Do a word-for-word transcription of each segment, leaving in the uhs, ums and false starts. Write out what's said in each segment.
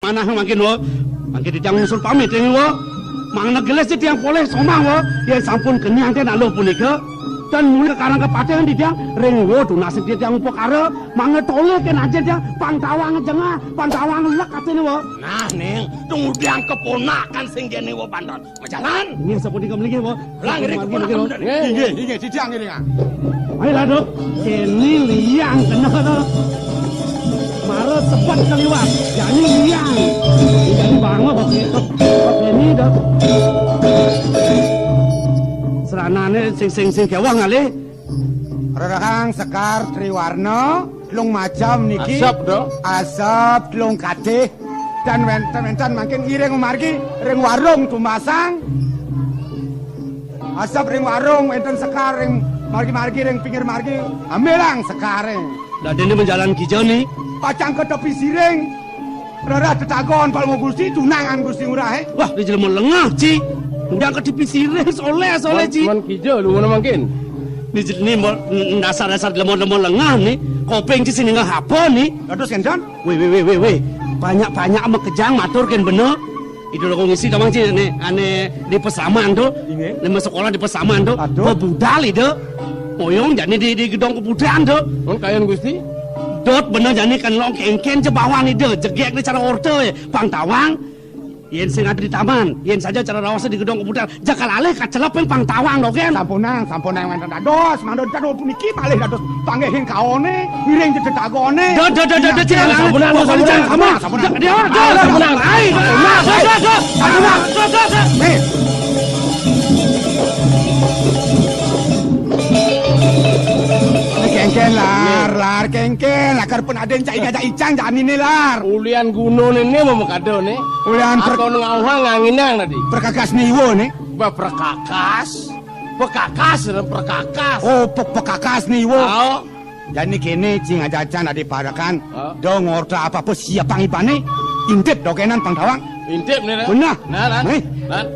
Nah, mangkin, wa. Mangkin titiang nunas pamit ring wa. Mangda gelis titiang polih somah, wa. Yén sampun keniang ten aluh punika, tan mulih ka karang kapatihan titiang ring wa tunas titiang upakara, mangda tolih kén ajin titiang pang tawang jengah, pang tawang lek atiné, wa. Nah, Ning, tunggudiang keponakan sing jani wa banten. Majalan. Inggih, sapunika mligi, wa. Lah, ngiring keponakan, wa. Inggih, inggih, titiang ngiring, ah. Ayo, Laduk. Kene liang kena to. Mara sebet kaliwat. Jani liang. Jani banget kok gitu. Kok ini dah. Seranané sing, sing, sing kéweh ngalih. Rerehang Sekar Triwarna, telung macam niki. Asep, Dok. Asep, telung katih. Dan wénten-wénten mangkin ngiring margi ring warung tumbasang. Asep ring warung, wénten sekar ring margi-margi, ring pinggir margi, ambilang sekaré. Lah, déné menjalan kija ni? Pacang ka tepi siring. Rereh tetagon Palma Gusti, tunangan Gusti Ngurahé. Wah, di jelema lengah, Ci. Ndang ka tepi siring, soleh, soleh, Ci. Man kija, lu ngono mangkin. Di jel-, ni mo-, n-, dasar-dasar jelema-jelema lengah ni. Kopéng, Ci, sing ningeh apa ni? Dados kénten? Wéh, wéh, wéh, wéh, wéh. Banyak-banyak makejang matur kén bena. Ida Ratu Ngisi tawang, Ci, ané, ané di Pasraman to. Inggih. Lima sekolah di Pasraman to. Aduh. Bebudal ida. Moyong jani di, di gedong kepudaan to. Mun kayun Gusti? Dot bena jani kan long kéngkén jebawan ida. Jegég di cara orta, eh. Pang tawang. Yén sing ada di taman, yén saja cara raos di gedong kepudaan. Jakal alih kacelep pang tawang dogén. Sampunang, sampunang wénten dados, mangda dados puniki malih dados panggihin kaoné, ngiring tetetagoné. Dah, dah, dah, dah, dah, jangan, jangan. Sampunang, sampunang, sampunang. Dah, dah, dah, sampunang. Ai, dah, dah, dah. Sampunang. Dah, dah, dah. Nih. Kéngkén, lar, lar, kéngkén. Lakar pun ada yang cai ngajak icang, jani né, lar. Ulian gunane né, mamakada né. Ulian per- Atau ngauhang nganginang tadi. Perkakas niwa né. Ba, perkakas. Pekakas, perkakas. Oh, pe-, pekakas niwa. Oh. Jani kéné, cing ajacan adi parekan. Oh. Da ngorta apa-apa siapang ibané. Intip dogénan pang tawang. Intip né, Ran. Benah. Nah, Ran. Nih. Ran.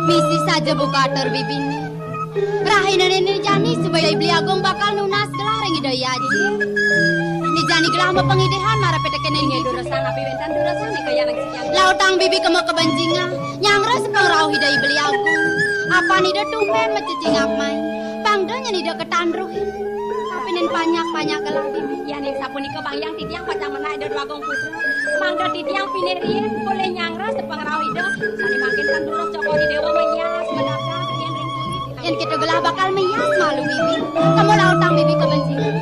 Misi saja buka atur bibiné. Rahinané né jani supaya Beli Agung bakal nunas gelah ring Ida Hyang Aji. Né jani gelah mapangidihan mara pitekené. Inggih, durusang, napi wénten durusang nika, Hyang Aji. Lautang bibi kema kabencingan, nyanggra sepangrauh Ida Beli Agung. Apan Ida tumbén macecingak mai. Pang da nyen Ida katandruhin. Tapi nén panyak-panyak gelah bibi. Yén sapunika, Bang Hyang, titiang pacang menah Ida Dwagung Putra. Mangda titiang pinih riin polih nyanggra sepangrauh Ida. Sané mangkin tan durus Cokor I Déwa manyas madagang riin ring kulit. Yén kéto gelah bakal manyas malu bibi. Kema lautang bibi kabencingan.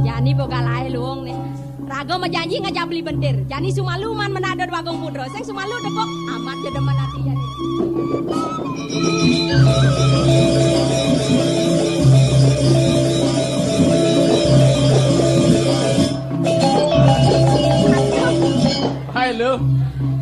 Jani boga laé luung né. Raga majanji ngajak Beli Bentir. Jani sumalu man menah Ida Dwagung Putra. Sing sumalu depok amat ja demen ati jani. Hai, Lu.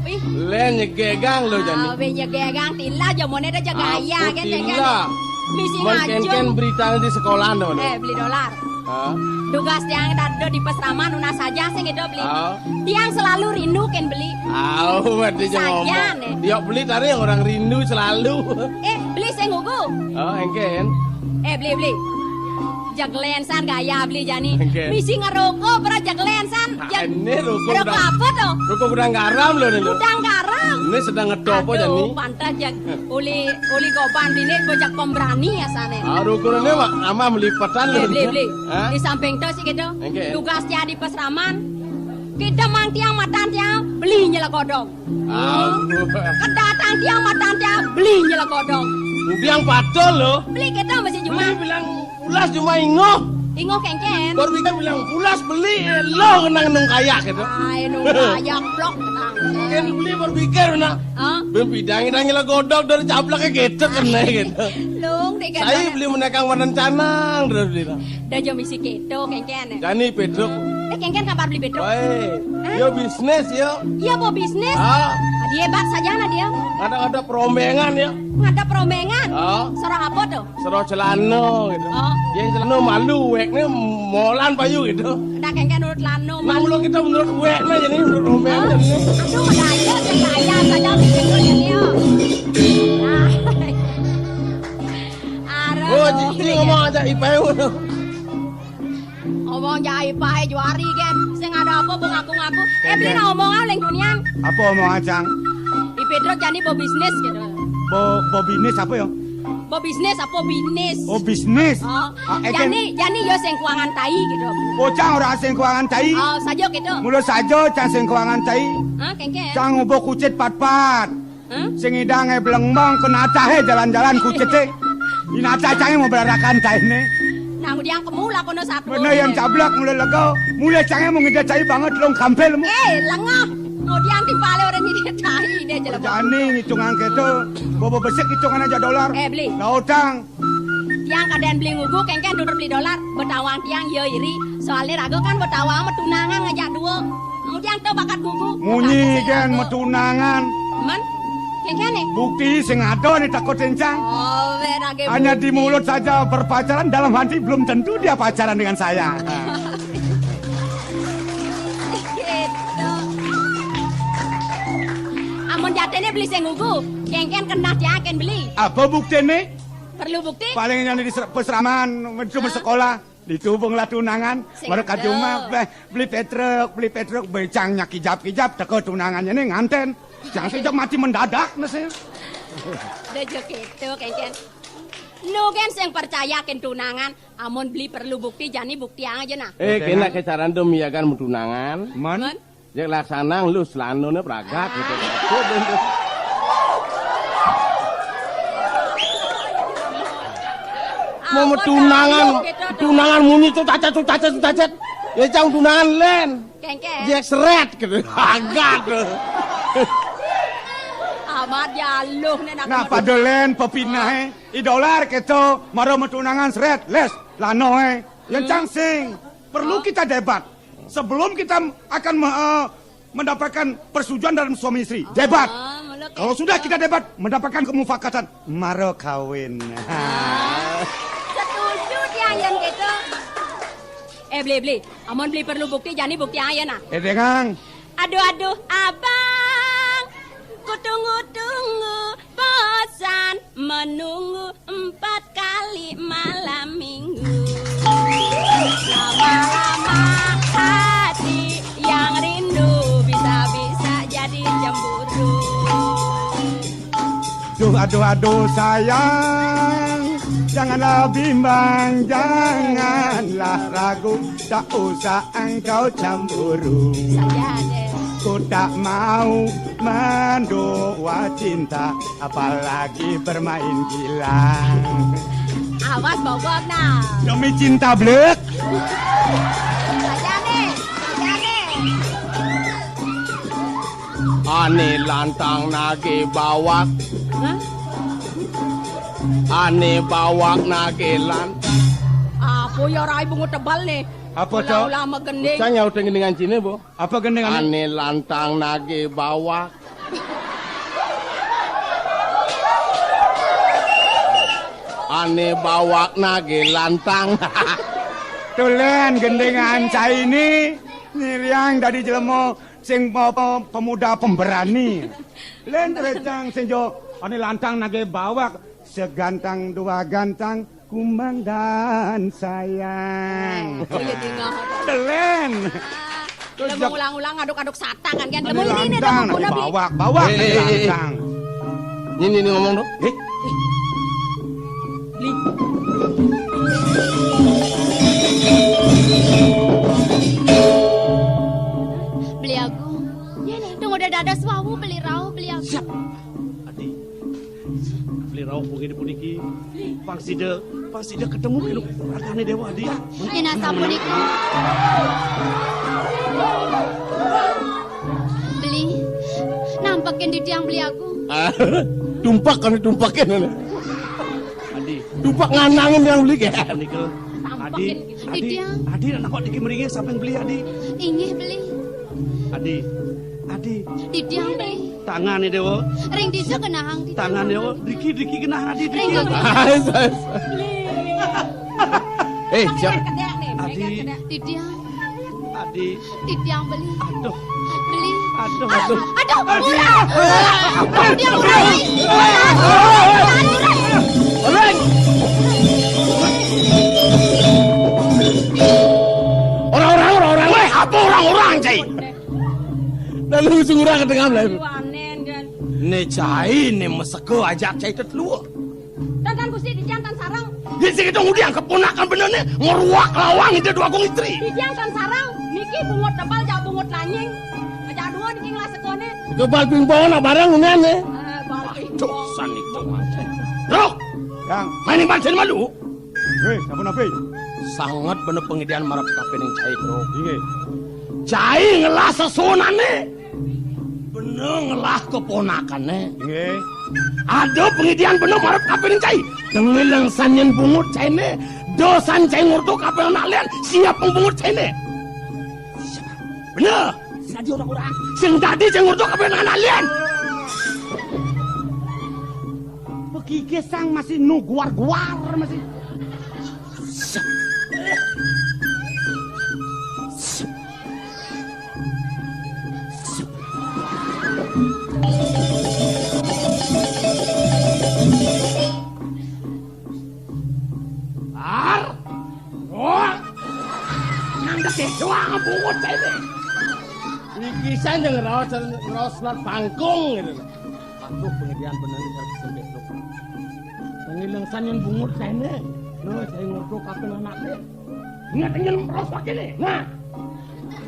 Wih. Lén nyegegang, Lu, jani. Ah, wih, nyegegang, tilah ja, moné da ja gaya, kan, tilah. Misi ngajar. Kénkén berita di sekolah, no. Eh, Beli Dolar. Hah? Dugas tiang da di pasraman nunas saja sing idup, Beli. Ah. Tiang selalu rindu kén Beli. Au, berarti ja ngomong. Saja, né. Ya, Beli tadi orang rindu selalu. Eh, Beli sing ngugu. Oh, éngkén. Eh, Beli, Beli. Jeglénan gaya Beli jani. Oké. Misi ngeroko, pra jeglénan. Ah, ini roko. Roko apa to? Roko gudang garam lho, ini lho. Gudang garam. Ini sedang ngedopo jani. Aduh, pantes jeg uli, uli goban dini bocah pemberani asané. Ah, roko ini mah amah melipetan lho. Eh, Beli, Beli. Hah? Di samping to sih gitu. Oké. Dugas tiang di pasraman. Kita mang tiang matan tiang Beli nyelak godong. Aduh. Kedatang tiang matan tiang Beli nyelak godong. Ubiang patul lho. Beli kita masih cuma. Beli bilang ulas cuma ingoh. Inggih kénkén. Berpikir bilang pulas beli, lo ngenang nung kaya gitu. Ai, nung kaya blok ngenang. Kén beli berpikir nah. Hah? Bén pidang-idang nyela godog dari cablak gitu kéné gitu. Lung, dek. Saya beli menekang madan canang terus beli nah. Dah jam isi kéto kénkén. Jani Pétruk. Eh, kénkén kabar beli Pétruk? Baik. Hah? Yo bisnis yo. Iya, mau bisnis. Ah. Dia bat saja nah dia. Ada-ada perombengan ya. Ada perombengan. Ah. Seorang apa tuh? Sero celana gitu. Oh. Yang celana malu wekné molan payu gitu. Dah kénkén nurut lano. Nah, mula kita menurut wekné jadi menurut rombeng. Aduh, daya, daya saja bikin ini yo. Nah. Arah. Oh, Cici ngomong aja ipai. Ngomong aja ipai juari kan. Sing ada apa bu ngaku-ngaku. Eh, beli nah omongan leng dunian. Apa omongan, Cang? I Pétruk jani bo bisnis gitu. Bo, bo bisnis apa ya? Bo bisnis apa bisnis? Oh, bisnis. Oh, ah, eh, jani, jani yo sing kuangan tai gitu. Oh, Cang orang sing kuangan tai. Oh, saja gitu. Mula saja Cang sing kuangan tai. Hah, kénkén? Cang ngubuh kucit pat-pat. Hah? Sing idangé blengmong kena atahé jalan-jalan kucité. Inata Cangé mau berarakan tainé. Nah, ngudiang kemu lah kono satu. Bener yang cablak mula lega. Mula Cangé mau ngidé tai banget long kampil mu. Eh, lengah. Ngudiang timpalé orang ngidé tai deh jelema. Jani ngitungan kéto. Bobo besik hitungan aja dolar. Eh, beli. Lah utang. Tiang kadén beli ngugu, kénkén dudur beli dolar. Betawang tiang yo iri. Soalnya raga kan betawang metunangan ngajak dua. Ngudiang to bakat gugu. Munyi kan metunangan. Men? Kénkén né? Bukti sing ada nih takut encang. Oh, wé, raga. Hanya bukti. Di mulut saja berpacaran, dalam hati belum tentu dia pacaran dengan saya. Gitu. Amun jatiné beli sing ngugu, kénkén kenah tiang kén beli. Apa buktiné? Perlu bukti? Paling yang di ser-, peseraman, itu bersekolah. Ditubung lah tunangan. Sing baru ada. Kacuma, beh, beli Pétruk, beli Pétruk, becang nyak kijap-kijap, teko tunangannya nih nganten. Jangan sejak mati mendadak, nasi. Udah jo kéto, kénkén. Nu kan sing percaya kén tunangan, amun beli perlu bukti, jani bukti aja nah. Eh, kénak kecaran do miagan mu tunangan. Mon? Mon? Jek laksanang lu selanoné pragat gitu. Mau tunangan, tunangan munyi tuh cacet, tuh cacet, tuh cacet. Ya cang tunangan lén. Kénkén. Jek seret gitu. Agak tuh. Amat ya lu né nak. Nah, pada lén pepinahé. I dolar kéto, mara metunangan seret, les, lanoé. Yang cang sing. Perlu kita debat. Sebelum kita akan me-, eh, mendapatkan persetujuan dalam suami istri. Debat. Kalau sudah kita debat, mendapatkan kemufakatan, mara kawin. Setuju tiang yén kéto. Eh, beli, beli. Amun beli perlu bukti, jani bukti aja nah. Eh, dengang. Aduh, aduh, abang. Ku tunggu-tunggu. Bosan menunggu empat kali malam minggu. Lama-lama hati yang rindu bisa-bisa jadi cemburu. Duh, aduh, aduh, sayang, janganlah bimbang, janganlah ragu. Tak usah engkau cemburu. Saja deh. Ku tak mau mendua cinta, apalagi bermain gila. Awas bogok nah. Demi cinta blek. Saja deh, saja deh. Ané lantang nagé bawak. Hah? Ané bawak nagé lantang. Apa ya rai bungut tebal nih? Apa, Cok? Ulah-ulah magending. Cang nyaut gendingan Cina, Bu. Apa gendingan? Ané lantang nagé bawak. Ané bawak nagé lantang. Tulen gendingan cai ini nyiriang dadi jelema sing pe-, pe-, pemuda pemberani. Lén recang sing jo ané lantang nagé bawak segantang dua gantang. Kumbang dan sayang. Eh, iya, dingah. Delen. Ah, terus ulang-ulang ngaduk-aduk sata kan, kan? Lemu ini nih, lantang, bawak, bawak, eh, eh, eh, lantang. Ini, ini ngomong dong. Eh? Beli. Beli Agung. Tunggu udah dadas wau, beli rauh, beli Agung. Siap. Adi. Rauh puniki, pang sida, pang sida ketemu kenu ragané Déwa Adi. Yén asapunika. Beli, nampekin titiang Beli Agung. Ah, tumpak kan tumpekin. Adi. Tumpak nganangin yang beli kan. Asapunika. Adi, Adi, titiang. Adi, anak kok niki mriki samping Beli, Adi. Inggih, Beli. Adi, Adi. Titiang, Beli. Tangané Déwa. Ring dija kenahang titiang. Tangané Déwa. Driki, driki kenahang Adi, driki. Ring dija. Eh, siap. Adi. Titiang. Adi. Titiang Beli. Aduh. Beli. Aduh, aduh. Aduh, aduh. Titiang urang. Urang. Orang-orang, orang-orang. Wéh, apa orang-orang, cai? Lalu ngusung urang ka tengah melayu. Né cai, né meseka ajak cai tetelua. Tan, tan, Gusti, titiang tan sareng. Di sini dong udah keponakan bener né, ngeruak lawang Ida Dwagung Istri. Titiang tan sareng, niki bungut tebal jak bungut lanying. Ajak dua niki ngelah sekoné. Kebal pingpong nak bareng ngene né. Eh, bal pingpong. Aduh, sani dong aja. Bro, Yang. Main mancing malu. Wéh, sapunapi? Sanget bener pengidian marep kapining cai, Bro. Inggih. Cai ngelah sesuunané. Bener ngelah keponakané. Inggih. Ada pengidian bener marep kapining cai. Tengil yang sanyen bungut cainé. Dosan cai ngurdu kaping anak lian. Siap pembungut cainé. Bener. Sing dadi orang-orang. Sing dadi cai ngurdu kaping anak lian. Begigis sang masih nuguar-guar masih. Ar, oh, nang dadi doang bungut ini. Iki saya yang raos, raos selat bangkung gitu. Aduh, pengidian bener nih, harus sempit tuh. Pengilengsan yang bungut saya ini. Loh, saya ngurdu kaping anaknya. Ingat, ingat, raos pakai nih. Nah.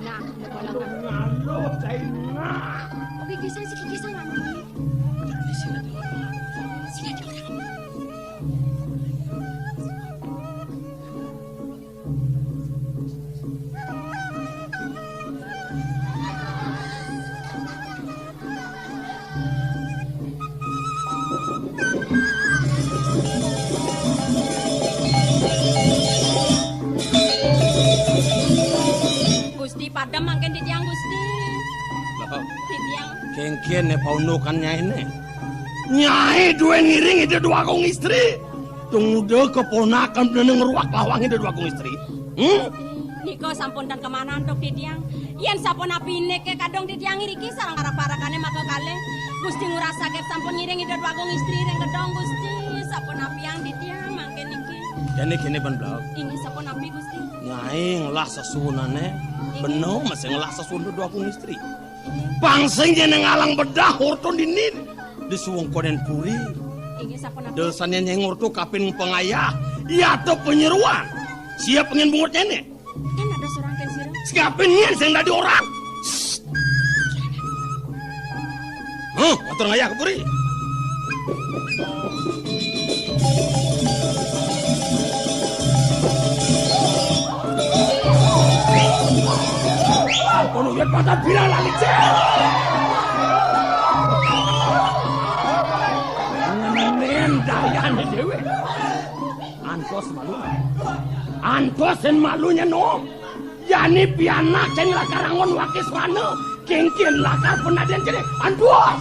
Nah, udah pola kan. Ngalo, saya nah. Oke, kisah sih, kisah nggak mau. Di sini tuh. Sini aja. Gusti, padem mangkin titiang, Gusti. Lah, titiang. Kéngkén né paundukan nyainé. Nyai duwé ngiring Ida Dwagung Istri. Tumuda keponakan bener ngruak lawang Ida Dwagung Istri. Hmm? Nika sampun ten kemana antuk titiang. Yén sapunapi niki kadung titiang iriki sareng para-parakané maka kalih. Gusti ngurasake sampun ngiring Ida Dwagung Istri ring gedong Gusti. Sapunapiang titiang mangkin niki. Jane kene ban blak. Inggih sapunapi Gusti. Nyai ngelah sesuunané. Inggih. Bener masih ngelah sesuun Ida Dwagung Istri. Pang sing jeneng alang bedah hurtun dinin di suwengkonen puri. Inggih sapunapi. Desane nyengurtu kapin pengayah, iya to penyeruan. Siap pengen bungut nyene. Kan ada seorang kan sira. Siapin nyen sing dadi orang. Huh, atur ngayah ke puri. Kono yén patah bilang lali cek. Ngenen dayane dhewe. Antos malu. Antos sing malunya no. Yani pianak sing lakar angon wakis wana, kengken lakar penadian kene. Anduas!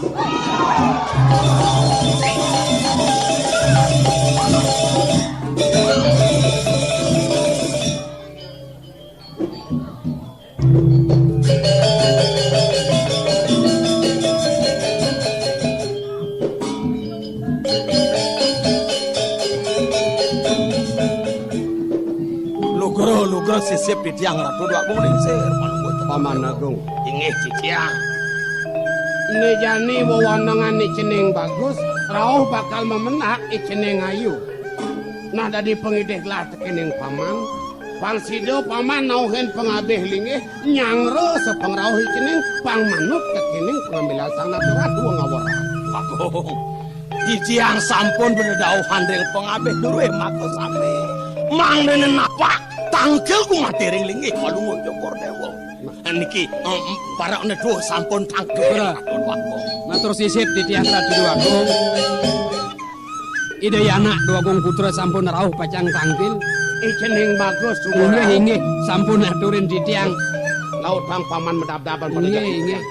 Lugra, lugra sisip titiang Ratu Dwak Bung Lingsir, Paman Agung. Inggih, titiang. Né jani wewanengan icening bagus, rauh bakal mamendak icening ayu. Nah, dadi pangidih gelah tekening Paman, pang sida Paman nauhin pangabih linggih, nyangra sapangrauh icening pang manut tekening pangambilan Sang Nata Ratu ngaweran. Agung. Titiang sampun dedauhan ring pangabih duruh maka sami. Mangdene napak tangkil gumanti ring linggih Palungguh Cokor Dewa. Nah, niki, em, para neduh sampun tangkil. Putra. Ratu Déwa Agung. Matur sisip titiang Ratu Déwa Agung. Ida Anak Déwa Agung Putra sampun rauh pacang tangkil. Icening Bagus suba. Inggih, inggih, sampun aturin titiang. Lautang paman medabdaban pada. Inggih, inggih.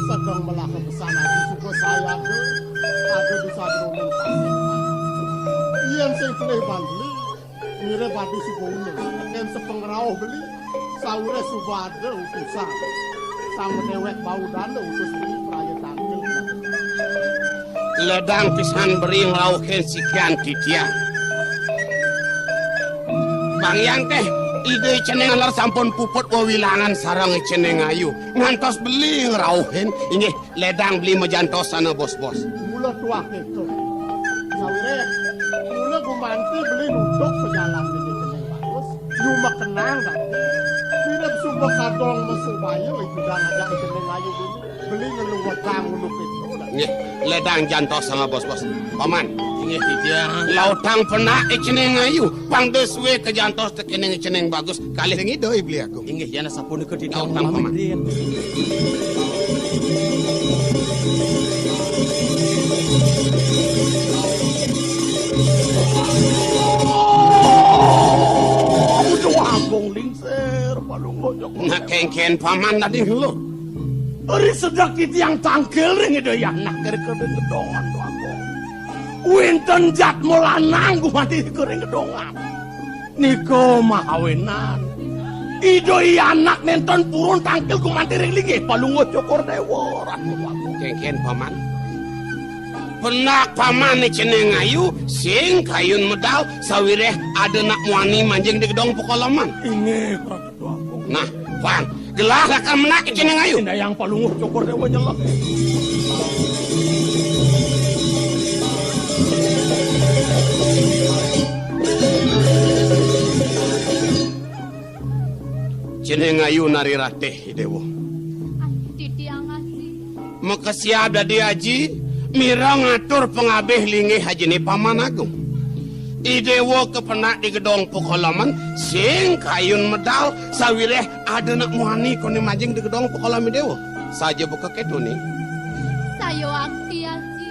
Sedeng melah pesan ati suba sayaga, ada di sadroning pasir. Yen sing pelih bang beli, mirib adi suba uning, yen sepengrauh beli, saureh suba ada utusan. Sang dewek bau dana utus beli praya tangkil. Ledang pisan beri ngrauhin sikian titiang. Bang Hyang teh, ida cening ler sampun puput wewilangan sareng cening ayu. Ngantos beli ngrauhin, inggih ledang beli majantosana bos-bos. Mula tuah keto. Sawireh, mula gumanti beli nuduk pejalan di cening bagus. Nyuma kenang dadi. Mirib suba kadong masubaya, itu dah ngajak cening ayu dulu. Beli ngeluwetang ulu kéto dah. Nggih, ledang jantos sama bos-bos. Paman. Inggih, titiang. Lautang penak cening ayu, pang da sué kajantos tekéning cening bagus, kalih ngidoi beli aku. Inggih, yan sapunika titiang. Lautang, pamit, Paman. Uduh, Agung Lingsir, Palungguh Cokor. Nah, kénkén Paman dadi lu. Ri sedek titiang tangkil ring Ida Anak ring gedongan, Agung. Wénten jadma lanang gumanti ring gedongan. Nika mawinan Ida Anak nénten purun tangkil gumanti ring linggih Palungguh Cokor Déwa, Ratu Agung. Kénkén, Paman. Penak Paman cening ayu, sing kayun medal, sawiréh ada nak muani manjing di gedong pakalaman. Inggih, Ratu Agung. Nah, Pan, gelah lakar menak cening ayu. Indayang Palungguh Cokor Déwa nyelek. Cening ayu nari ratih, Déwa. Ayu titiang asih. Makesiab dadi aji, mira ngatur pangabih linggih ajiné Paman Agung. I Déwa kapenak di gedong pakalaman, sing kayun medal, sawiréh ada nak muani koné manjing di gedong pakalaman Déwa. Saja buka kéto né. Saya akti, Aji.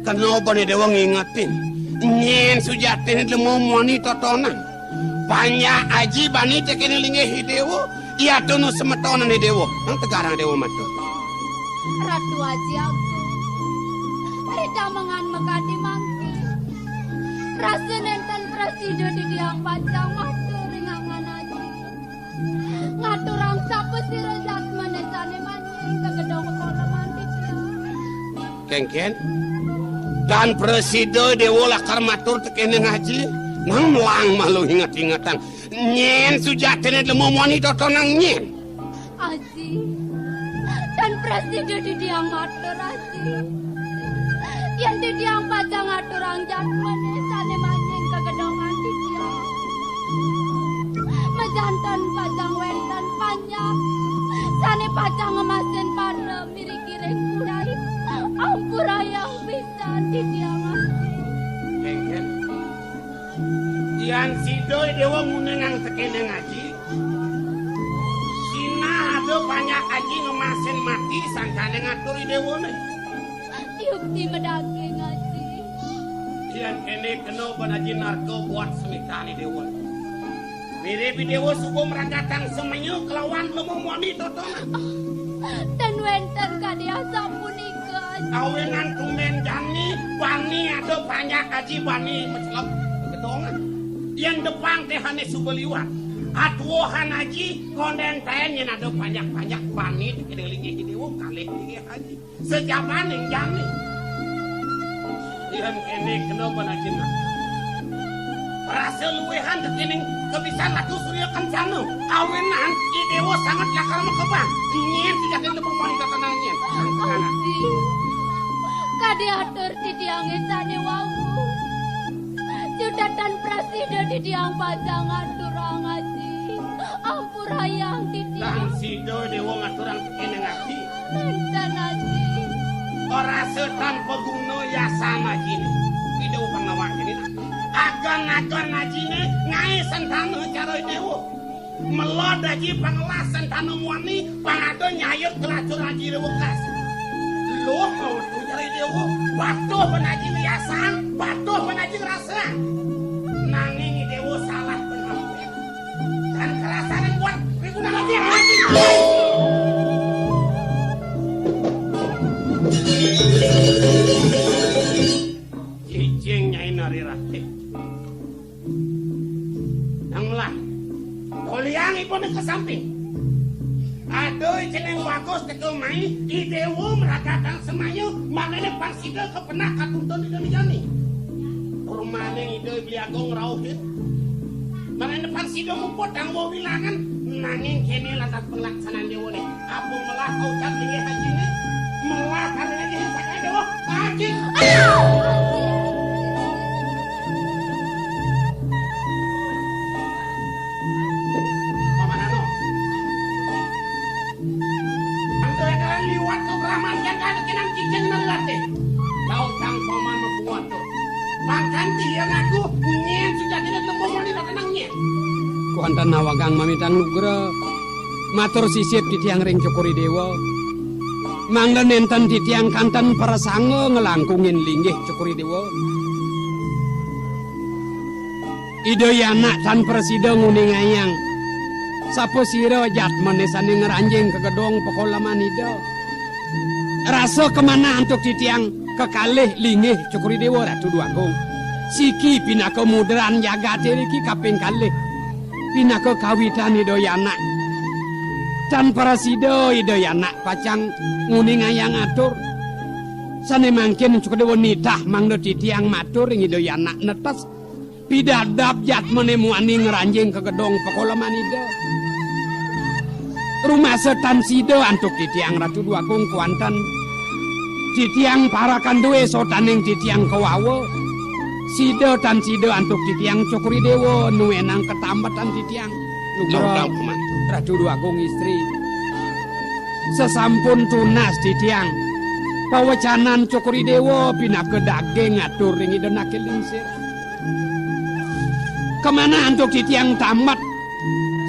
Kena bani Déwa ngingetin. Nyén sujatiné lemu muani totonan. Panjak aji bani tekéné linggih i Déwa, yatunu semetonané Déwa. Nang tegarang Déwa matur. Ratu Aji Agung. Ri tamengan makadi mangkin. Rasa nénten prasida titiang pacang matur ring angan aji. Ngaturang sapasira jadmané sané manjing ka gedong kalaman titiang. Kénkén. Tan prasida Déwa lakar matur tekéning aji, nang melah malu inget-ingetang. Nyén sujatiné lemu muani totonan nyén. Aji, tan prasida titiang matur, Aji. Yén titiang pacang ngaturang jadmané sané manjing ka gedongan titiang. Majanten pacang wénten panjak sané pacang ngemasin pada miriki ring puri. Ampurayang pisan titiang, Aji. Kénkén. Yan sida Déwa nguningang tekéning aji, sinah ada panjak aji ngemasin mati sangkané ngatur i Déwané. Yukti madaging, Aji. Yan kéné kena ban aji narka buat semitané Déwa. Mirib i Déwa suba mragatang semaya kelawan lemu muani totonan. Tan wénten kadi asapunika. Awinan tumbén jani, bani ada panjak aji bani macelep gedongan. Yén depang téhané suba liwat. Atuuhan aji, kondén taén yén ada panjak-panjak bani tekéning linggih i Déwa kalih linggih aji. Sajabaning jani. Yén kéné kena ban aji. Rasa luihan tekéning kabisan Ratu Surya Kencana. Awinan i Déwa sanget lakar makebang. Nyén sujatiné lemu muani totonan nyén. Aji, kadi atur titiangé sané wau. Suda tan prasida titiang pacang ngaturang, Aji. Ampurayang titiang. Tan sida Déwa ngaturang kéné, Aji. Nénten, Aji. Rasa tan paguna yasan Ajiné. Ida pang nawang kéné. Agan-agan Ajiné ngaé sentana cara Déwa. Melod Aji pangelas sentana muani, pang ada nyayut kelacur Aji wekas. Luh, mau tu cara Déwa, patuh ban Aji yasan, patuh ban Aji rasa. Nanging Déwa salah penampilan. Dan kerasanan kuat, pikunan Aji. Cicing Nyai Nari Ratih. Nang melah. Toliang ipun ka samping. Aduh, ceneng bagus teka mai, I Déwa mragatang semaya, mangdané pang sida kapenah katuntun Ida Mijani. Rumaning Ida Beli Agung rauhin. Mangdané pang sida muput anggo wilangan, nanging kéné lantas pelaksanaan Déwané. Apa melah kaucap linggih Ajiné? Melah karena Aji sakit Déwa. Aji. Paman Ano. Anggo éngkang liwat ka Brahman yang ada kenang cicing nang latih. Kau tang paman membuat tu. Bahkan dia ngaku, nyén sudah tidak nemu mani nak tenang nyén. Kuantan nawagang mamitang nugra. Matur sisip titiang ring Cokor I Déwa. Mangda nénten titiang kanten prasangga nglangkungin linggih Cokor I Déwa. Ida Yana tan prasida nguningayang. Sapa sira jatmané sané ngranjing ka gedong pakoleman Ida? Rasa kamanah antuk titiang kekalih linggih Cokor I Déwa Ratu Déwagung. Siki pinaka mudran jagaté riki kaping kalih. Pinaka kawitan Ida Yana. Tan prasida Ida Yana pacang nguningayang atur. Sané mangkin Cokor I Déwa nitah mangda titiang matur ring Ida Yana netes. Pidabdab jatmané muani ngranjing ka gedong pakoleman Ida. Rumasa tan sida antuk titiang Ratu Déwagung kuanten. Titiang parakan duwé sotaning titiang kawawa. Sida tan sida antuk titiang Cokor I Déwa nuénang katambetan titiang. Nugra. Tautang, Paman. Ratu Déwagung istri. Sasampun tunas titiang. Pawecanan Cokor I Déwa pinaka daging atur ring Ida Nake Lingsir. Kamanah antuk titiang tambet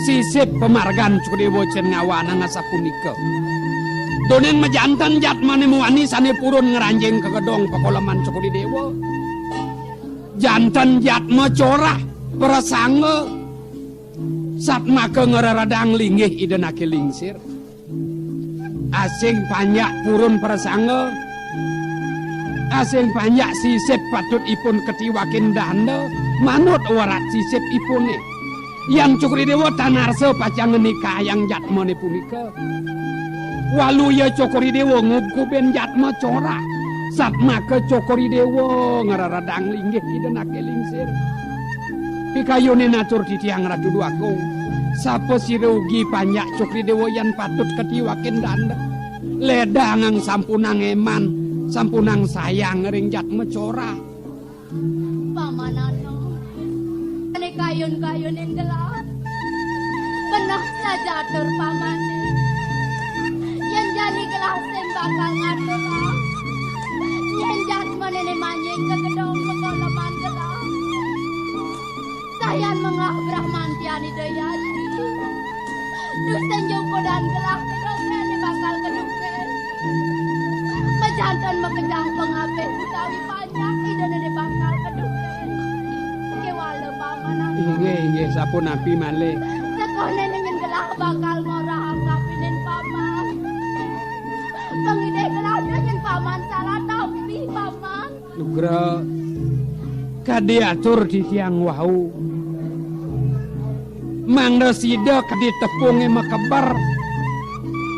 sisip pamargan Cokor I Déwa cén ngawanang asapunika. Duaning majanten jatmané muani sané purun ngranjing ka gedong pakoleman Cokor I Déwa. Janten jatma corah prasangga satmaka ngreredang linggih Ida Nake Lingsir. Asing panjak purun prasangga, asing panjak sisip patut ipun katiwakin danda, manut werat sisip ipuné. Yan Cokor I Déwa tan arsa pacang ngenikayang jatmané punika. Waluya Cokor I Déwa ngubkubin jatma corah, satmaka Cokor I Déwa ngreredang linggih Ida Nake Lingsir. Pikayunin atur titiang Ratu Déwagung. Sapa sira ugi panjak Cokor I Déwa yan patut katiwakin danda. Ledang sampunang éman, sampunang sayang ring jatma corah. Paman Ano. Ané kayun-kayunin gelah. Beneh saja atur pamané. Yén jani gelah sing bakal ngatur lah. Yén jatmané manjing ka gedong pakoleman gelah. Sayan menglah Brahmantian Ida Yati. Duh sing jukudan gelah gedong né bakal kedukén. Majanten makejang pangabih utawi panjak Ida né bakal kedukén. Kéwala Paman Ano. Inggih, inggih, sapunapi malih. Sekohné nyén gelah bakal ngorahang kapinin Paman. Pangidih gelah nyén Paman salah tampi, Paman. Nugra, kadi atur titiang wau. Mangda sida kadi tepungé makeber.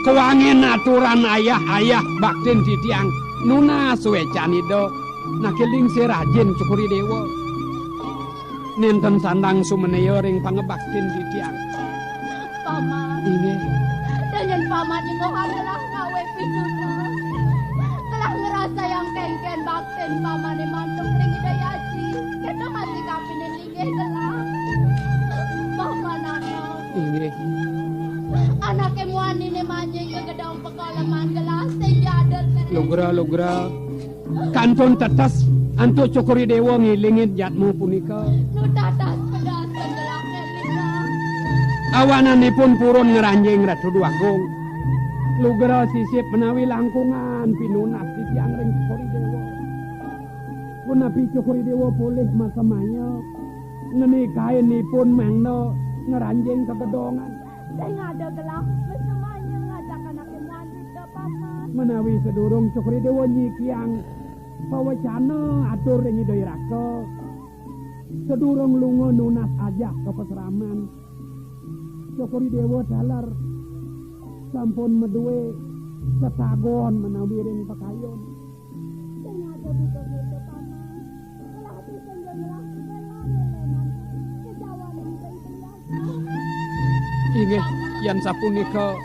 Kuangin aturan ayah-ayah baktin titiang nunas wécan Ida Nake Lingsir Ajin Cokor I Déwa. Nénten sandang sumenéa ring pangabaktin titiang. Paman. Inggih. Dén yén Paman nyengguhang gelah ngawé pitutur. Gelah ngrasayang kénkén baktin Pamané mantuk ring Ida Yati. Kéto masih kapining linggih gelah. Paman Anom. Inggih. Anaké muaniné manjing ka gedong pakoleman gelah sing jadel. Lugra, lugra. Kantun tetes antuk Cokor I Déwa ngélingin jadma punika. Nu tatas pedas gelah. Awananipun purun ngranjing Ratu Déwagung. Lugra sisip menawi langkungan pinunas titiang ring Cokor I Déwa. Punapi Cokor I Déwa polih masemaya ngenikain ipun mangda ngranjing ka gedongan. Sing ada gelah masemaya ngajak anaké muani, Paman. Menawi sadurung Cokor I Déwa nyikiang pawecana atur ring Ida I Raka, sadurung lunga nunas ajah ka pasraman, Cokor I Déwa taler sampun madué setagon menawi ring pakayun. Sing ada buka gitu, Paman. Gelah bisa ngelah segala lelenan. Kejawan yang berikan. Inggih, yan sapunika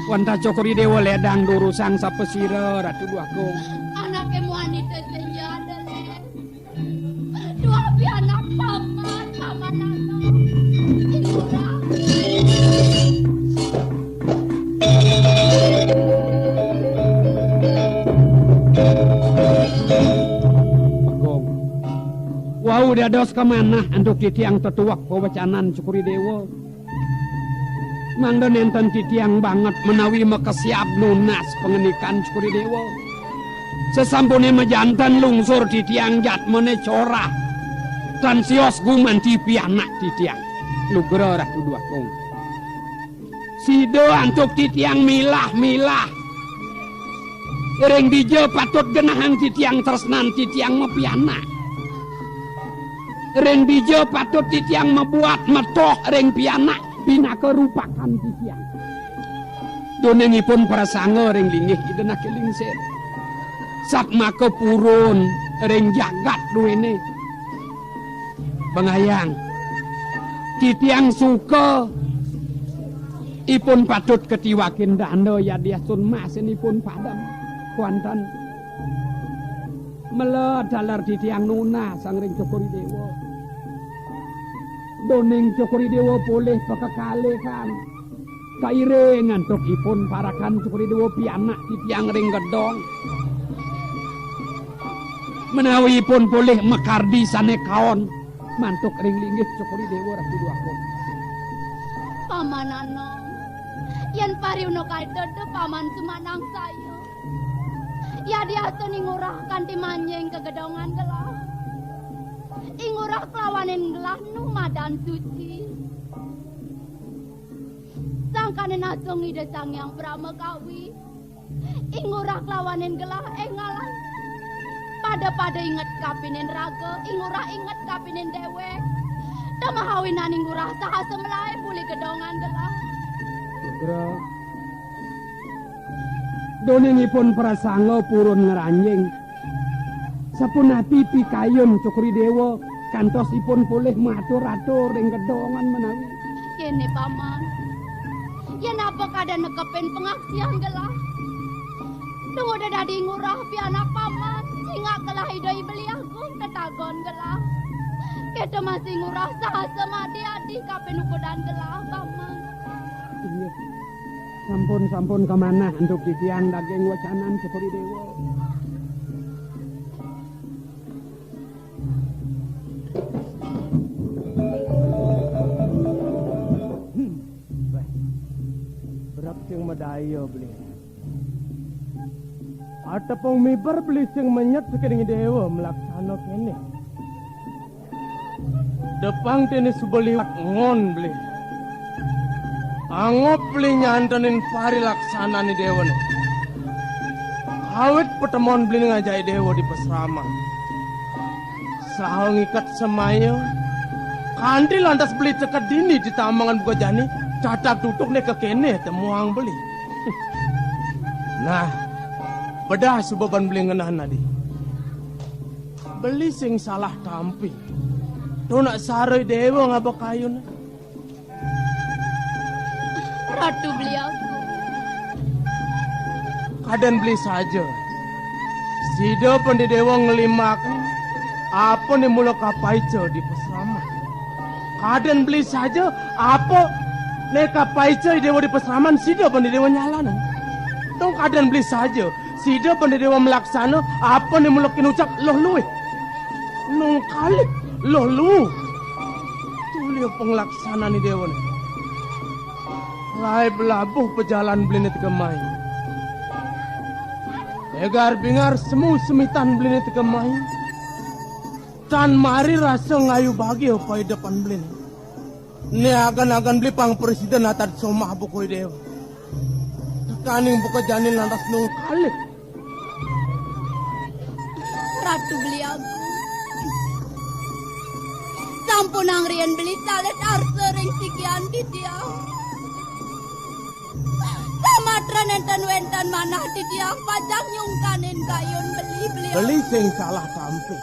wantah Cokor I Déwa ledang durusang sapasira, Ratu Déwagung. Anaké muani té sing jadel. Dua pianak Paman, Paman Anom. Ing urang. Bagong. Wau dados kamanah antuk titiang tetuek pawecanan Cokor I Déwa. Mangda nénten titiang banget menawi makesiab nunas pangandikan Cokor I Déwa. Sasampuné majanten lungsur titiang jadmané corah. Tan sios gumanti pianak titiang. Lugra Ratu Déwagung. Sida antuk titiang milah-milah. Ring dija patut genahang titiang tresnan titiang mapianak. Ring dija patut titiang mabuat metoh ring pianak pinaka rupakan titiang. Duaning ipun prasangga ring linggih Ida Anaké Lingsir. Satmaka purun ring jagat duéné. Bengayang. Titiang suka ipun patut katiwakin danda yadiastun masin ipun padem. Kuanten. Mela taler titiang nunasang ring Cokor I Déwa. Duaning Cokor I Déwa polih pakekalihan. Kairing antuk ipun parekan Cokor I Déwa pianak titiang ring gedong. Menawi ipun polih makardi sané kaon mantuk ring linggih Cokor I Déwa Ratu Déwagung. Paman Anom, yén pariuna kaita, Paman sumanangsaya. Yadiastun I Ngurah kanti manjing ka gedongan gelah. I Ngurah kelawanin gelah nu madan suci. Sangkaning asung Ida Sang Hyang Brahma Kawi. I Ngurah kelawanin gelah énggalan. Pada-pada inget kapining raga, I Ngurah inget kapining déwék. Temahawinan I Ngurah saha semelaé buli gedongan gelah. Putra, duaning ipun prasangga purun ngranjing. Sapunapi pikayun Cokor I Déwa kantos ipun polih matur-atur ring gedongan menawi. Kéné, Paman. Yén apa kadén nekepin pangaksian gelah. Duh, eda dadi Ngurah pianak Paman, singak gelah Ida I Beli Agung tetagon gelah. Kéto masih Ngurah saha semadi adi kapinukudan gelah, Paman. Inggih. Sampun, sampun kamanah antuk titiang daging wecanan Cokor I Déwa. Hmm. Béh. Berek sing madaya, Beli. Atepung miber, Beli, sing menyet saking déwa malaksana kéné. Depang déné suba liwat ngon, Beli. Anggep, Beli, nyantenin parilaksanané déwané. Awit patemon, Beli, ngajai déwa di pasraman. Saha ngiket semaya, kanti lantas Beli teka dini di tamangan buka jani, catat tutukné kakéné temuang, Beli. Nah, bedah suba ban Beli ngenah nadi. Beli sing salah tampi. Tunak sarai déwa ngaba kayun. Ratu Beli Agung. Kadén Beli saja. Sida Pandita Déwa ngelimaken Apa né mula kapaica di pasraman? Kadén beli saja, apa né kapaica Déwa di pasraman, sida bani Déwa nyalanan. Dong kadén beli saja, sida bani Déwa malaksana, apa né mula kinucap luh luih. Nungkalik, luh luih. Tulia panglaksana né Déwa né. Laib labuh pajalan beliné teka mai. Égar bingar semu semitan beliné teka mai. Tan mari rasa ngayu bagia paidepan beliné. Né agan-agan beli pang presiden natad somah buka Déwa. Tekaning buka jani lantas nungkalik. Ratu Beli Agung. Sampunang riin beli talit arsa ring sikian titiang. Samatra nénten wénten manah titiang pacang nyungkanin kayun beli, beli. Beli sing salah tampi.